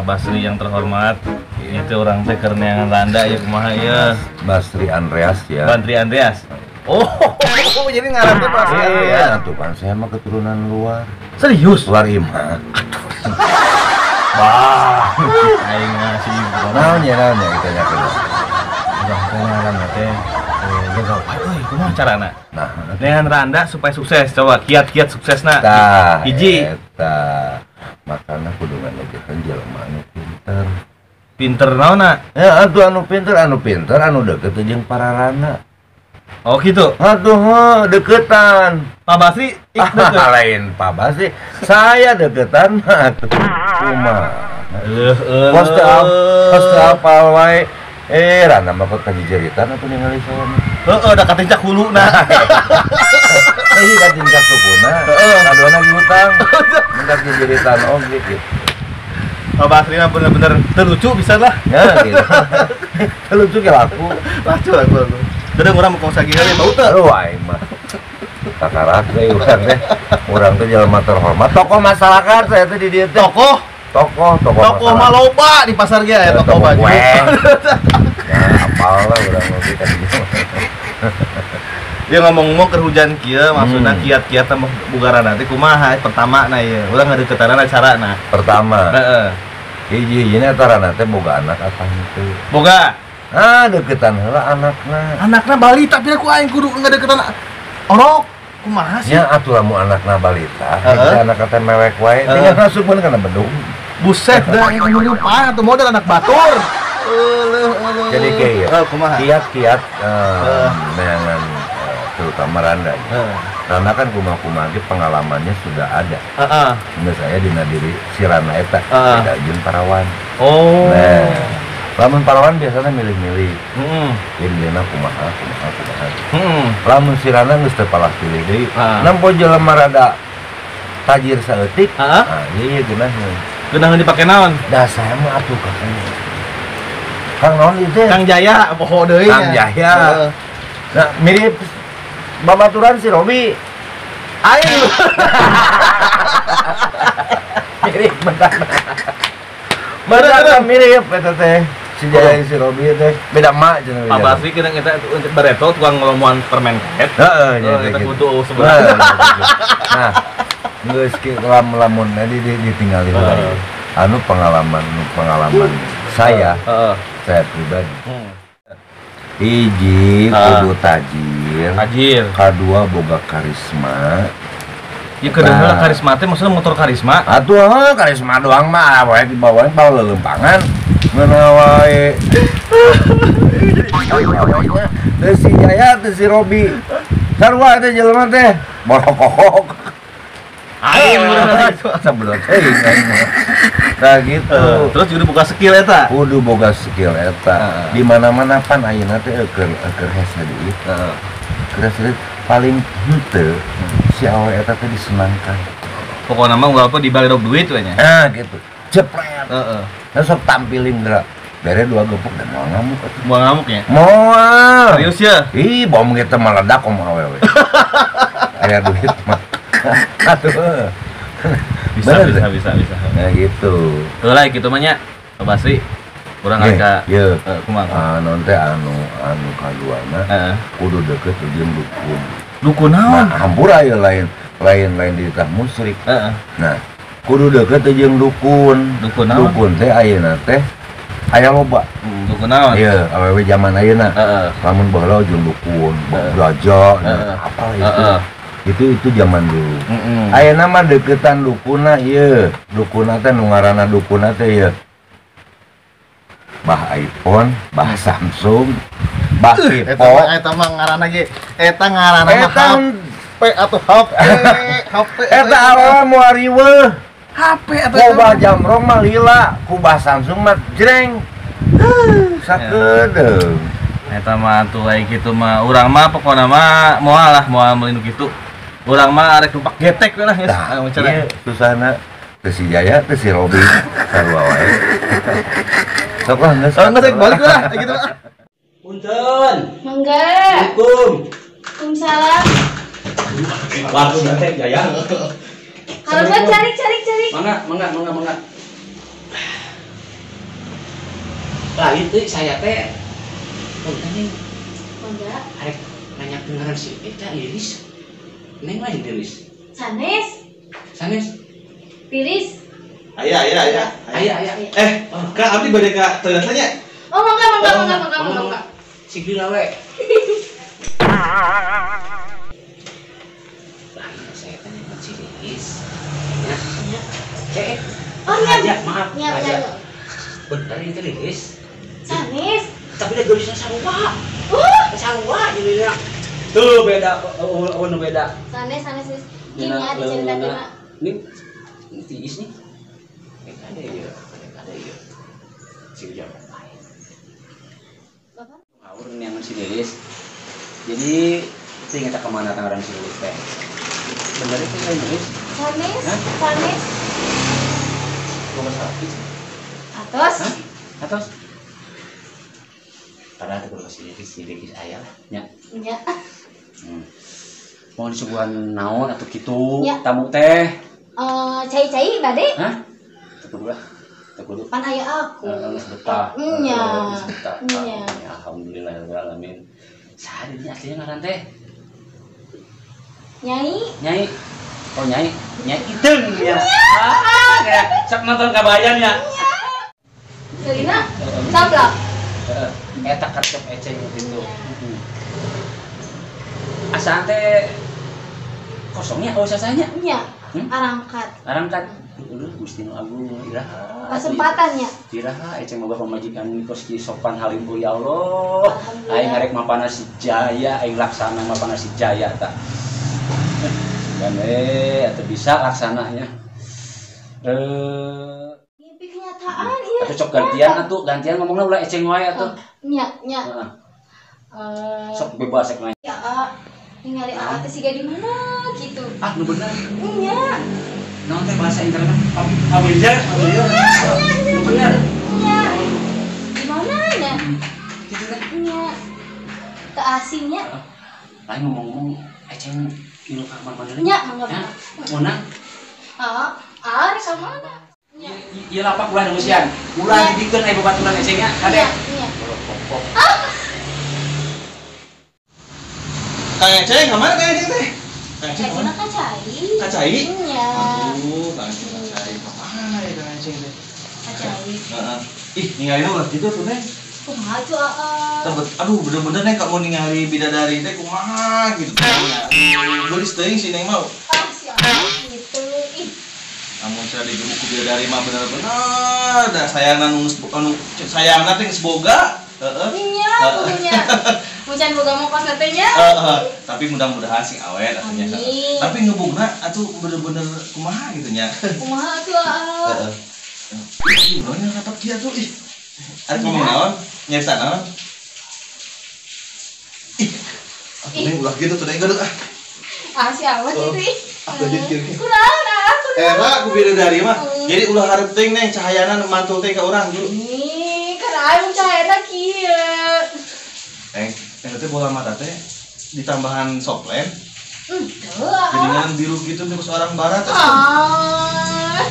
Pak Basri yang terhormat. Itu orang teh keur neangan randa ya kumaha ieu? Basri Andreas ya. Basri Andreas. Oh, jadi ngaran teh Basri Andreas. Iya, tuh kan saya mah keturunan luar. Serius? Luar imah. Bah, aing ngasih. Naon ya naon ya kita nyakeun. Urang teh ngaran teh jaga wae euy, kumaha carana? Nah, neangan randa supaya sukses. Coba kiat-kiat suksesna. Tah, hiji. Eta. Makana kudu ngadeukeutan jelema anu pinter. Pinter naonna? Ya atuh anu pinter, anu deukeut jeung pararana. Oh gitu. Aduh, heuh, deketan. Pak Basri deket. Lain Pak Basri, saya deketan mah atuh. Kumaha? Eueuh. Kos teu apal wae. Randa mah kok kajijeritan atuh ningali saya mah. Heeh, da katincak huluna. Ih, katincak sukuna. Heeh, kaduana ge hutang. Mun kajijeritan oge gitu. Pak Basri mah bener-bener terlucu bisa lah. Ya gitu. Terlucu ge laku. Laku laku. Kadang urang mau kongsa gila bau teu. Aduh aing mah. Takarak deui urang teh. Urang teh jelema terhormat, tokoh masyarakat saya teh di dieu teh. Tokoh, tokoh mah loba di pasar ge aya tokoh baju. Ya apal lah urang mah kita di dieu. Dia ngomong-ngomong keur hujan kieu maksudna kiat-kiat tambah bugaran nanti kumaha pertama na ieu. Urang ngadeukeutanana carana. Pertama. Heeh. Hiji-hijina tarana teh boga anak apa henteu? Boga. Ah, deketan heula anakna. Anakna balita pira ku aing kudu ngadeukeutan orok. Kumaha sih? Nya atuh lamun anakna balita, uh, anak teh mewek wae, tinggal masukkeun kana bedung. Buset dah anu parah atuh model anak batur. Euleuh euleuh. Jadi kieu. Kumaha? Kiat-kiat neangan terutama randa. Randa kan kumaha-kumaha ge pengalamannya sudah ada. Heeh. Menurut saya dina diri si randa eta beda jeung parawan. Oh. Nah, lamun parawan biasanya milih-milih. Heeh. Milihna kumaha, kumaha, kumaha. Heeh. Lamun si randa geus teu palah pilih deui. Nempo jelema rada tajir saeutik. Heeh. Nah, ieu geunaheun. Geunaheun dipake naon? Da saya mah atuh ka Kang naon ieu teh? Kang Jaya poho deui. Kang Jaya. Nah, mirip babaturan si Robi. Aing. Mirip bentar. Bentar mirip eta teh. Si Jaya si Robi teh beda mak cenah. Pak Basri kena kita bareto tukang ngolomuan permen karet. Heeh, nya kita kudu sebenarnya. Nah, geus lamun ditinggali heula. Anu pengalaman saya. Saya pribadi. Hiji kudu tajir. Tajir. Kadua boga karisma. Ya kedengeran karisma teh maksudnya motor karisma. Atuh karisma doang mah wae dibawain bawa lelempangan. Ngeunah wae. Teu si Jaya teu si Robi. Sarua teh jelema teh borokok. Aing sabenerna teuing aing mah. Nah gitu. Terus kudu boga skill eta. Kudu boga skill eta. Di mana-mana pan ayeuna teh eueuh hese duit. Heeh. Keur paling henteu si awe eta teh disenangkan. Pokona mah unggal di balik duit we nya. Ah gitu. Jepret. Heeh. Nah sok tampilin geura. Bere dua gepuk dan moal ngamuk atuh. Moal ngamuk ya? Moal. Serius ya? Ih, bom kita meledak kumaha awewe. Aya duit mah. Atuh. Bisa, bisa, bisa, bisa. Nah gitu. Tuh lah gitu mah nya. Pak Basri. Kurang agak ieu kumaha? Naon teh anu kaduana kudu deukeut jeung dukun. Dukun naon? Nah, hampura ieu lain ditah musyrik. Heeh. Nah, kudu deukeut jeung dukun. Dukun naon? Dukun teh ayeuna teh aya loba. Dukun naon? Ieu awewe jaman ayeuna. Heeh. Lamun baheula jeung dukun, belajar, apa itu. Itu zaman dulu. Ayeuna mah deuketan dukuna ieu. Dukuna teh nu ngaranna dukuna teh ieu. Bah iPhone, bah Samsung, bah Vivo. Eta mah ngaranna ge. Eta ngaranna mah HP atuh HP. HP. Eta awewe moal riweuh. HP atuh. Ku bah Jamrong mah lila, ku bah Samsung mah jreng. Sakedeung. Eta mah atuh aya kitu mah urang mah pokona mah moal lah moal meuli nu kitu. Urang mah arek numpak getek we lah geus. Ieu susahna teu si Jaya teu si Robi sarua wae. Sok lah geus. Oh, geus balik lah gitu lah. Punten. Mangga. Assalamualaikum. Waalaikumsalam. Waktu teh Jaya. Kalau gua cari. Mangga, mangga, mangga, mangga. Lain teh saya teh. Punten Neng. Mangga. Arek nanya ngaran si eta Lilis. Neng lain Lilis. Sanes. Sanes. Lilis. Aya. Aya. Kak abdi bade ka toilet nya. Oh, mangga. Sing lila we. Saya tanya ke si Lilis. Ya. Oh, iya. Maaf. Ya. Bener itu Lilis. Sanes. Tapi dia gelisnya sarua. Sarua jadi tuh beda, oh beda. Sanes. Gini ya diceritakeun. Ini tiis nih. Ada ya. Si ujang. Bapak? Ngawur neangan si Lilis. Jadi ingat kemana tangaran si Lilis teh? Bener itu lain Lilis? Sanes, sanes. Boga salaki. Atos. Hah? Atos. Padahal teh kudu si Lilis aya lah nya. Nya. Mau disuguhan naon atau kitu ya. Tamu teh? Cai-cai bade? Hah? Teu kudu lah. Teu kudu. Pan aya aku. Geus betah. Nya. Geus betah. Nya. Alhamdulillahirabbil alamin. Saha ini aslinya ngaran teh? Nyai. Nyai. Oh Nyai, Nyai Iteung ya. Ah, kayak sok nonton Kabayan ya. Selina, sablak. Heeh. Eta karcep eceng gitu. Asaan teh kosongnya oh sasanya? Nya. Arangkat. Arangkat. Udah Gusti nu agung iraha. Kesempatannya. Iraha eceng boga pamajikan kos ki sopan halim ya Allah. Aing ngarek mapana si Jaya, aing laksana mapana si Jaya tah. Dan atau bisa laksananya. Mimpi kenyataan iya. Atau sok gantian atuh, gantian ngomongna ulah eceng wae atuh. Nya, nya. Sok bebas ek nanya. Ya, ningali aa teh siga di mana gitu. Ah, nu bener. Nya. Naon teh bahasa internet? Avenger, Avenger. Nu bener. Nya. Di mana nya? Gitu teh. Nya. Teu asingnya. Lain ngomong-ngomong eceng ilu ka kamar mandi. Nya, mangga. Meunang? Ah, di kamar mana? Nya. Ieu lapak ulah neusian. Ulah didikeun aya babaturan ecengnya, kade. Nya. Kang Eceng, kemana Kang Eceng teh? Kang Eceng kemana? Ka cai. Ka cai? Nya. Aduh, Kang Eceng ka cai. Kemana ya Kang Eceng teh? Ka cai. Heeh. Ih, ninggalin ulah gitu tuh teh. Kumaha tuh aa? Aduh, bener-bener neng kamu ningali bidadari teh kumaha gitu. Geulis teuing si neng mau. Ah, si aa gitu. Ih. Amun cenah digebuk ku bidadari mah bener-bener dah sayangna nu anu sayangna teh geus boga. Heeh. Nya, kudunya. Hujan boga mau kos teh nya. Heeh, tapi mudah-mudahan sing awet atuh nya. Tapi ngebugna atuh bener-bener kumaha gitu nya. Kumaha atuh aa? Heeh. Ih, naon rapat kieu atuh ih. Arek ngomong naon? Nyarita naon? Ih. Atuh neng ulah gitu tuh neng geudeuh ah. Ah si amat gitu ih. Ah lanjut kieu. Kunaon ah kunaon. Era ku bidadari mah. Jadi ulah hareup teuing neng cahayana mantul teh ka urang dulu. Ih, kan aing cahayana kieu. Neng, neng teh bola mata teh ditambahan soplen. Henteu ah. Jadinya biru gitu terus orang barat. Ah.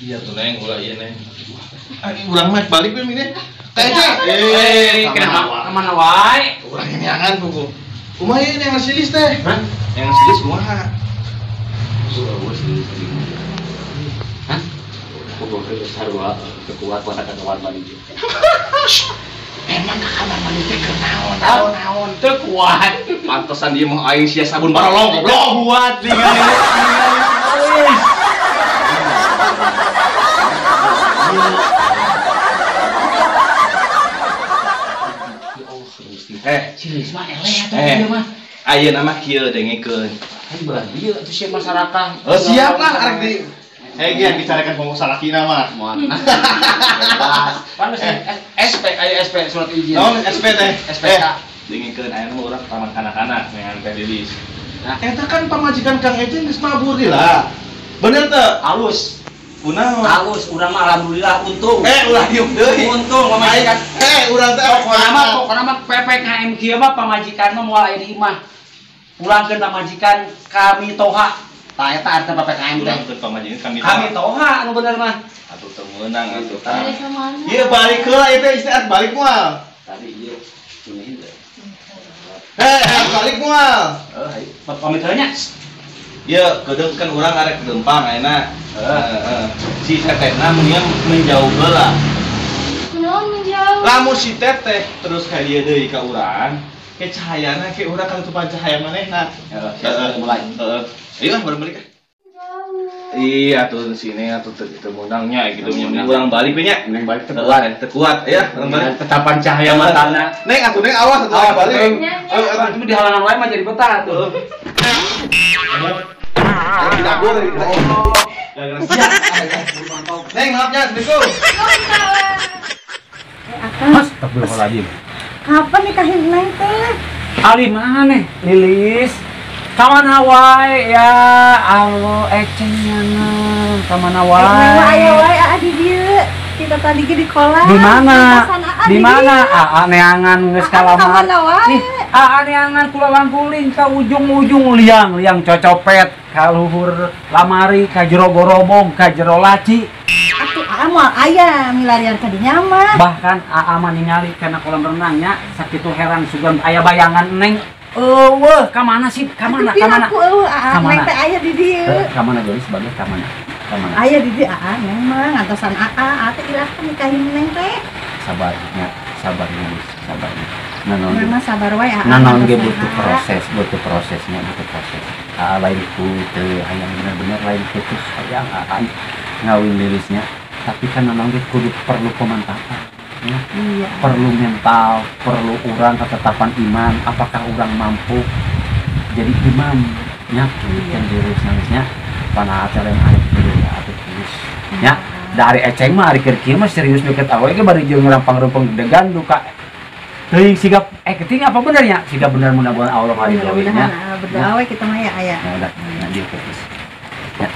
Iya tuh neng, ulah iya neng. Ah, urang mah balik we mine. Teh teh. Kenapa? Kemana wae? Urang neangan buku. Kumaha ieu neangan silis teh? Hah? Neangan silis kumaha? Eueuh silis tadi. Hah? Kudu sarua teu kuat kuat ka kamar mandi. Emang ka kamar mandi teh keur naon? Naon teu kuat. Pantesan ieu mah aing sia sabun barolong goblok. Kuat ningali. Silis mah eleh atuh ieu mah. Ayeuna mah kieu dengekeun. Kan belah dieu atuh sia masyarakat. Oh siap lah arek di gian bicarakan ngomong salakina mah. Moal. Pan geus SP aya SP surat izin. Naon SP teh? SPK. Dengekeun ayeuna mah urang ke taman kanak-kanak neangan teh Lilis. Nah, eta kan pamajikan Kang Eceng geus mabur lah. Bener teu? Halus. Kunaon? Halus, urang mah alhamdulillah untung. Ulah diuk deui. Untung pamajikan. Urang teh pokona mah PPKM kieu mah pamajikan mah moal aya di imah. Pulangkeun pamajikan kami toha. Tah eta artna PPKM teh. Urang teu pamajikan kami. Kami toha anu bener mah. Atuh teu meunang atuh. Balik ke mana? Ieu balik heula ieu teh istirahat balik moal. Tadi ieu ini teh. Heh, balik moal. Heuh, pamit heula nya. Ieu kedeung kan urang arek dempang ayeuna. Heeh. Si tetehna mun menjauh heula. Kunaon menjauh? Lamun si teteh terus ka dieu deui ka urang, ke cahayana ke urang katutupan cahaya manehna. Heeh, mulai. Heeh. Ayo lah bareng balik ah. Iya tuh sini atuh teu meunangnya gitu nya urang balik we nya. Neng balik teu kuat, teu kuat ya urang balik. Tetapan cahaya matana. Neng atuh neng awas atuh balik. Heeh, itu di halangan wae mah jadi betah atuh. Dapur. Neng maafnya, assalamualaikum. Mas, astagfirullahaladzim. Kapan nikahin Neng teh? Ali mana? Lilis. Kamana wae ya Allah ecengnya kamana wae. Neng aya wae aa di dieu. Kita tadi ge di kolam. Di mana? Di mana? Aa neangan geus kalaman. Nih, aa neangan kulalang-kuling ka ujung-ujung liang, liang cocopet, ka luhur lamari, ka jero gorobong, ka jero laci. Atuh aa moal aya milarian ka dinya mah. Bahkan aa mah ningali kana kolam renangnya sakitu heran sugan aya bayangan Neng. Eueuh, ka mana sih? Ka mana? Ka mana? Ka mana? Neng teh aya di dieu. Ka mana Jolis sebagai ka mana? Ka mana? Aya di dieu aa Neng mah ngantosan aa, aa teh ilahkan nikahin Neng teh. Sabar nya, sabar Jolis, sabar. Nanaon mah sabar wae aa. Nanaon ge butuh proses, butuh prosesnya, butuh proses. Aa lain ku teu hayang bener-bener lain ku teu hayang aa ngawin Lilisnya, tapi kan nanaon ge kudu perlu pemantapan. Ya. Iya. Perlu mental, perlu urang ketetapan iman, apakah urang mampu jadi imam nya kan virus nangisnya panah lain arek ya atuh terus nya dari eceng mah ari keur kieu mah serius deket awe ge bari jeung rampang-rempong degan duka teuing siga keting apa bener nya siga bener mudah-mudahan Allah ngaridhoinya berdoa we kita mah ya aya ya udah nah, dia terus ya.